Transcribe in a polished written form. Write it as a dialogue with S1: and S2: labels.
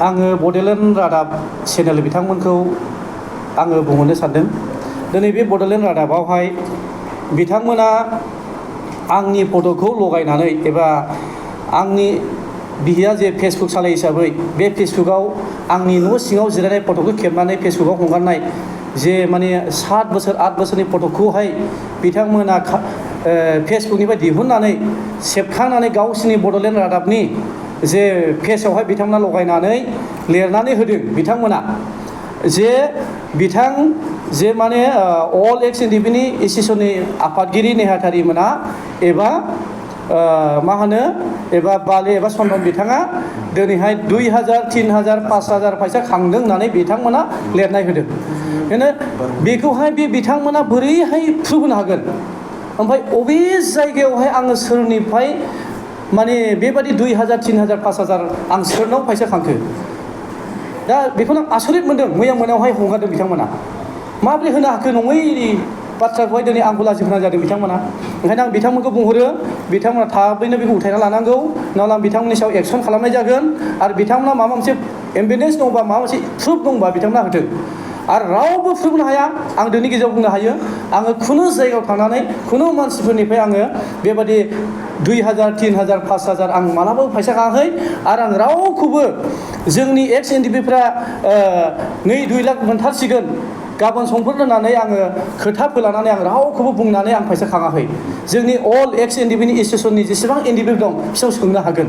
S1: आङो बड'लेण्ड रादाब चेनेल बिथांमोनखौ आङो बुंहरनो सानदों। दिनै बे बड'लेण्ड रादाबावहाय बिथांमोना आंनि फट'खौ लगायनानै एबा आंनि बिहिया जे फेसबुक सालायो हिसाबै बे फेसबुकाव आंनि न' सिङाव जिरायनाय फट'खौ खेबनानै फेसबुकाव हगारनाय जे माने 7 बोसोर 8 बोसोरनि फट'खौहाय बिथांमोना फेसबुकनिफ्राय दिहुननानै सेबखांनानै गावसिनि बड'लेण्ड रादाबनि जे पेजावहाय बिथांमोना लगायनानै लिरनानै होदों बिथांमोना जे माने अल एक्स एनडिपिनि एस'सिएशननि आफादगिरि नेहाथारिमोना एबा एबा बाले एबा चन्दन बिथाङा दिनैहाय 2000 3000 5000 फैसा खांदों होननानै बिथांमोना लिरनाय होदों। बेखौहाय बिथांमोना बोरैहाय प्रुफ होनो हागोन? ओमफ्राय अबे जायगायावहाय आङो सोरनिफ्राय माने बेबादि 2000 3000 5000 आं सोरनाव फैसा खांखो? दा बेखौनो आं आसरित मोनदों। मैया मोनायावहाय हगारदों बिथांमोना। माबोरै होनो हाखो? नङै बाथ्राखौहाय दिनै आंखौ लाजिफोनां जादों बिथांमोना। ओंखायनो आं बिथांमोनखौ बुंहरो, बिथांमोना थाबैनो बेखौ उथायना लानांगौ, नङाब्ला आं बिथांमोननि सायाव एक्सन खालामनाय जागोन। आरो बिथांमोना माबा मोनसे एभिडेन्स दंबा, माबा मोनसे प्रुफ दंबा बिथांमोना होथों। आरो रावबो प्रुफ होनो हाया। आं दिनैनि गेजेराव बुंनो हायो, आङो खुनु जायगायाव थांनानै खुनु मानसिफोरनिफ्राय आङो बेबादि 2000 3000 5000 आं मालाबाबो फैसा खाङाखै। आरो आं रावखौबो जोंनि एक्स एनडिपिफ्रा 2 लाख मोनथारसिगोन गाबोन समफोर दोननानै आङो खोथा फोलानानै आं रावखौबो बुंनानै आं फैसा खाङाखै। जोंनि अल एक्स एनडिपिनि एस'सिएशननि जेसेबां एनडिपि दं बिसोरनाव सोंनो हागोन।